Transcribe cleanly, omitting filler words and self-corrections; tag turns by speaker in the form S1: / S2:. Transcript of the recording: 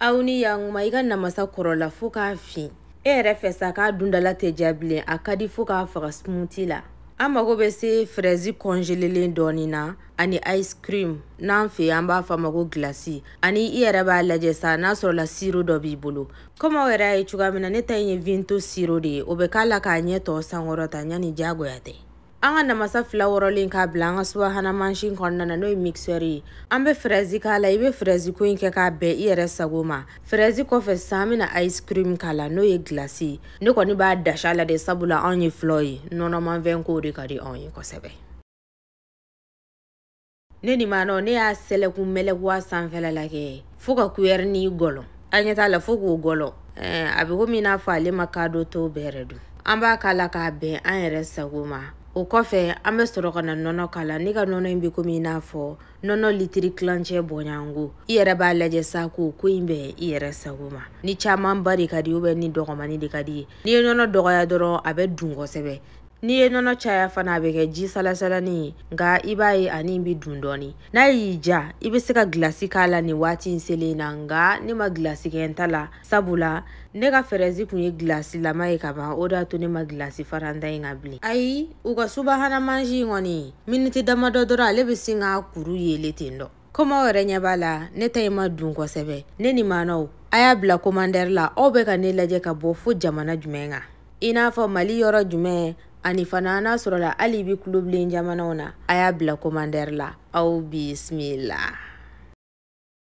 S1: Aw ni yanguma i ka namasa kɔrɔla fo k'a fin. E yɛrɛ fɛ sa k'a dundala tɛ ja bilen, a ka di fo k'a faga smoothie la. An mago bɛ se fraise congelelen dɔɔni na ani ice cream, n'an fɛ yen an b'a fɔ a ma ko glace. Ani i yɛrɛ b'a lajɛ sa n'a sɔrɔla sirop dɔ b'i bolo. Komi aw yɛrɛ y'a ye cogoya min na, ne ta in ye Vinto sirop de ye. O bɛ k'a la k'a ɲɛ tɔ sankɔrɔta yanni diyagoya tɛ. An ka namasa fila wɔrɔlen k'a bila an ka subahana mansin kɔnɔna na, n'o ye mixeur ye. An bɛ fraise k'a la. I bɛ fraise ko in kɛ k'a bɛn i yɛrɛ sago ma. Fraise kɔfɛ sisan, an bɛna ice cream k'a la, n'o ye glace ye. Ne kɔni b'a dasi a la de, sabula anw ye filaw ye, nɔnɔmanfɛn ko de ka di anw ye kosɛbɛ. Ne ni ma nɔ, ne y'a sɛlɛku mɛlɛku a sanfɛla la kɛ fo ka kuyɛri n'i gɔlɔn. A ɲɛ t'a la fo k'o gɔlɔn. A bɛ komi i n'a fɔ ale ma kadɔ to bɛɛ yɛrɛ dun. An b'a k'a la k'a bɛn an yɛrɛ sago ma. O kɔfɛ an bɛ sɔrɔ ka na nɔnɔ k'a la. Ne ka nɔnɔ in bɛ komi i n'a fɔ nɔnɔ litiri tilancɛ bɔɲɔgɔnko. I yɛrɛ b'a lajɛ sa k'o ko in bɛn i yɛrɛ sago ma. Ni camanba de ka di ou bien ni dɔgɔmani de ka di ye. N'i ye nɔnɔ dɔgɔya dɔrɔn, a bɛ dun kosɛbɛ. N'i ye nɔnɔ caya fana, a bɛ kɛ ji salasalani ye, nka i b'a ye ani bɛ dun dɔɔni. N'a y'i ja, i bɛ se ka gilasi k'a la nin waati in selen na, nka ne ma gilasi kɛ n ta la, sabula ne ka fraise kun ye gilasilama ye ka ban. O de y'a to ne ma gilasi fara n ta in kan bilen. Ayi, u ka subahana mansin kɔni, miniti damadɔ dɔrɔn, ale bɛ sin k'a kuru yelen ten dɔ. Komi aw yɛrɛ ɲɛ b'a la, ne ta in ma dun kosɛbɛ. Ne ni maanaw, a y'a bila commentaire la, aw bɛ ka ne lajɛ ka bɔ fo jamana jumɛn kan, i n'a fɔ Mali yɔrɔ jumɛn, ani fana n'a sɔrɔla hali i bɛ kulobilen jamanaw na, a y'a bila commentaire la. Aw bisimila.